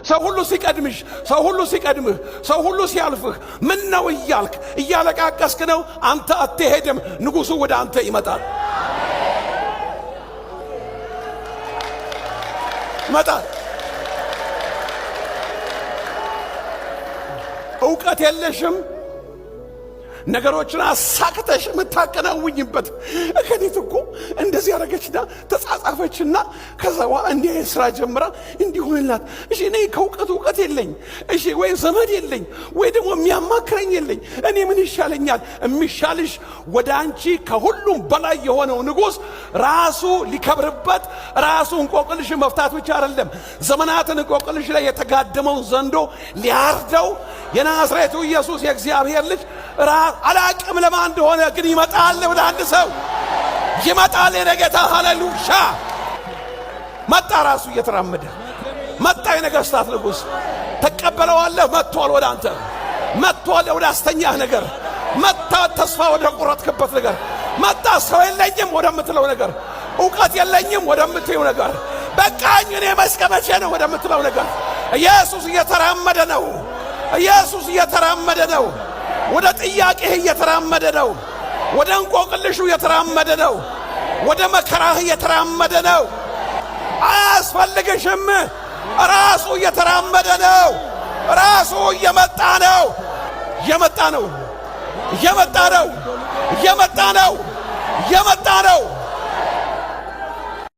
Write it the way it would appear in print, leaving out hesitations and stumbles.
ሰው ሁሉ ሲቀድምሽ፣ ሰው ሁሉ ሲቀድምህ፣ ሰው ሁሉ ሲያልፍህ ምን ነው እያልክ እያለቃቀስክ ነው። አንተ አትሄድም። ንጉሡ ወደ አንተ ይመጣል ይመጣል። እውቀት የለሽም። ነገሮችን አሳክተሽ የምታከናውኝበት እከሊት እኮ እንደዚህ ያደረገችና ተጻጻፈችና ከዛ በኋላ እንዲህ አይነት ስራ ጀምራ እንዲሆንላት። እሺ እኔ ከእውቀት እውቀት የለኝ፣ እሺ ወይ ዘመድ የለኝ፣ ወይ ደግሞ የሚያማክረኝ የለኝ። እኔ ምን ይሻለኛል? የሚሻልሽ ወደ አንቺ ከሁሉም በላይ የሆነው ንጉሥ ራሱ ሊከብርበት ራሱ እንቆቅልሽ መፍታት ብቻ አይደለም፣ ዘመናትን እንቆቅልሽ ላይ የተጋደመውን ዘንዶ ሊያርደው የናዝሬቱ ኢየሱስ የእግዚአብሔር ልጅ አላቅም ለማን እንደሆነ ግን ይመጣል። ወደ አንድ ሰው ይመጣል። የኔ ጌታ ሃሌሉያ መጣ። ራሱ እየተራመደ መጣ። የነገሥታት ንጉሥ ተቀበለዋለህ። መጥቷል፣ ወደ አንተ መጥቷል። ወደ አስተኛህ ነገር መጣ። ተስፋ ወደ ቆረጥክበት ነገር መጣ። ሰው የለኝም ወደምትለው ነገር፣ እውቀት የለኝም ወደምትለው ነገር፣ በቃኝ እኔ መስቀመቼ ነው ወደምትለው ነገር ኢየሱስ እየተራመደ ነው። ኢየሱስ እየተራመደ ነው። ወደ ጥያቄህ እየተራመደ ነው። ወደ እንቆቅልሹ እየተራመደ ነው። ወደ መከራህ እየተራመደ ነው። አያስፈልግሽም። ራሱ እየተራመደ ነው። ራሱ እየመጣ ነው። እየመጣ ነው። እየመጣ ነው። እየመጣ ነው። እየመጣ ነው።